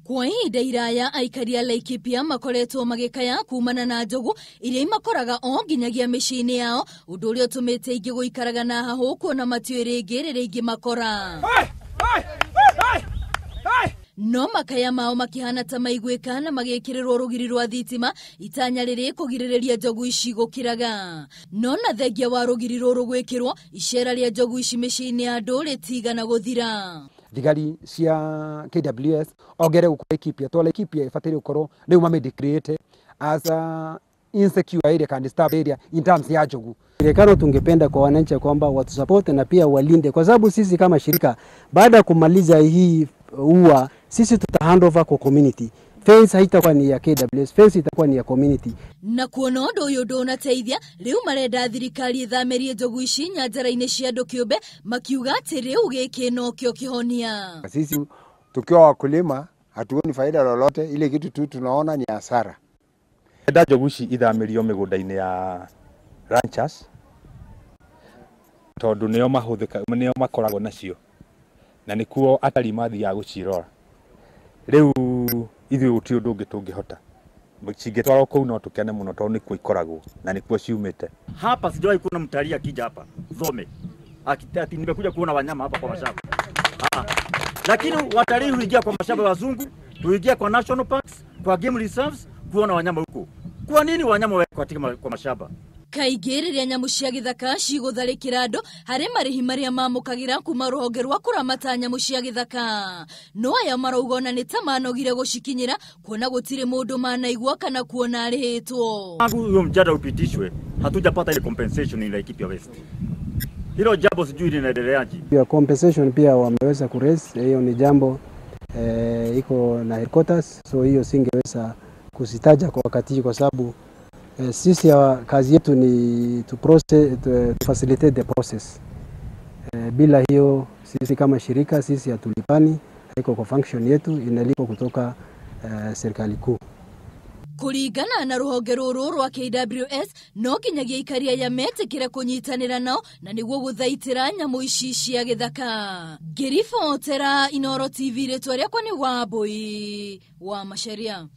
Kwa ihinda iraya aikari a Laikipia makoretwo magĩkaya kumana na njogu iria imakoraga o nginyagia mĩciĩ-inĩ yao, ũndũ ũrĩa ũtũmĩte ingĩ gũikaraga na hahũ kuona matiũĩ rĩngĩ rĩrĩa ingĩ makora. No makaya mao makĩhana ta maiguĩka na magĩkĩrĩrwo rũgiri rwa thitima itanya rĩrĩ kũgirĩrĩria njogu ici gũkĩraga. No na thengia wa rũgiri rũrũ gwĩkĩrwo, icera rĩa njogu ici mĩciĩ-inĩ ya andũ rĩtigana gũthira. Thigari cia KWS ongere gũkũ Laikipia to Laikipia ibataire gũkorwo rĩu mamĩdeclare as a insecure area can disturb area in terms ya njogu. Serikali tungependa kwa wananchi kwamba watusupport na pia walinde, kwa sababu sisi kama shirika baada ya kumaliza hii ua sisi tuta hand over kwa community. Fence haitakuwa ni ya KWS, fence itakuwa ni ya community. Na kuona ũndũ ũyũ ndũnateithia, rĩu marenda thirikari ĩthamĩrie njogu ici nyanjara-inĩ cia andũ kĩũmbe, makiuga atĩ rĩu gĩkĩ nokĩo kĩhonia. Sisi tukiwa wakulima hatuoni faida lolote, ile kitu tu tunaona ni hasara. Enda njogu ici ithamĩrio mĩgũnda-inĩ ya ranchers tondũ nĩo mahũthĩka, nĩo makoragwo nacio na nĩkuo atarii mathiaga gũcirora. Rĩu ithuĩ gũtirĩ ũndũ ũngĩ tũngĩhota, cingĩtwarwo kũu no tũkene mũno tondũ nĩkuo ikoragwo na nĩkuo ciumĩte. Hapa sijawahi kuona mtalii akija hapa Thome ati nimekuja kuona wanyama hapa kwa mashamba. Lakini watalii huingia kwa mashamba wazungu, huingia kwa national parks, kwa game reserves kuona wanyama huko. Kwa nini wanyama wako katika kwa mashamba? Kaingĩ rĩrĩa nyamũ cia gĩthaka cigũtharĩkĩra andũ harĩ marĩhi marĩa mamũkagĩra kuma rũhonge rwa kũramata nyamũ cia gĩthaka. No aya marauga ona nĩ ta manogire gũcikinyĩra kuona gũtirĩ mũndũ manaigua kana kuona arĩhĩtwo. Tangu huyo mjadala upitishwe hatujapata ile compensation in Laikipia West. Hilo jambo sijui linaendeleaje. Pia compensation pia wameweza kuraise, hiyo ni jambo iko na headquarters, so hiyo singeweza kusitaja kwa wakati kwa sababu sisi kazi yetu ni to process, to facilitate the process. Bila hiyo sisi kama shirika sisi hatulipani, haiko kwa function yetu, inalipwa kutoka serikali kuu. Kũringana na rũhonge rũrũ rwa KWS no nginyagia aikari aya metĩkĩre kũnyitanĩra nao na nĩguo gũthaitĩra nyamũ ici cia gĩthaka. Ngĩribotera Inooro TV, rĩtwa rĩakwa nĩ Wambui wa Macharia.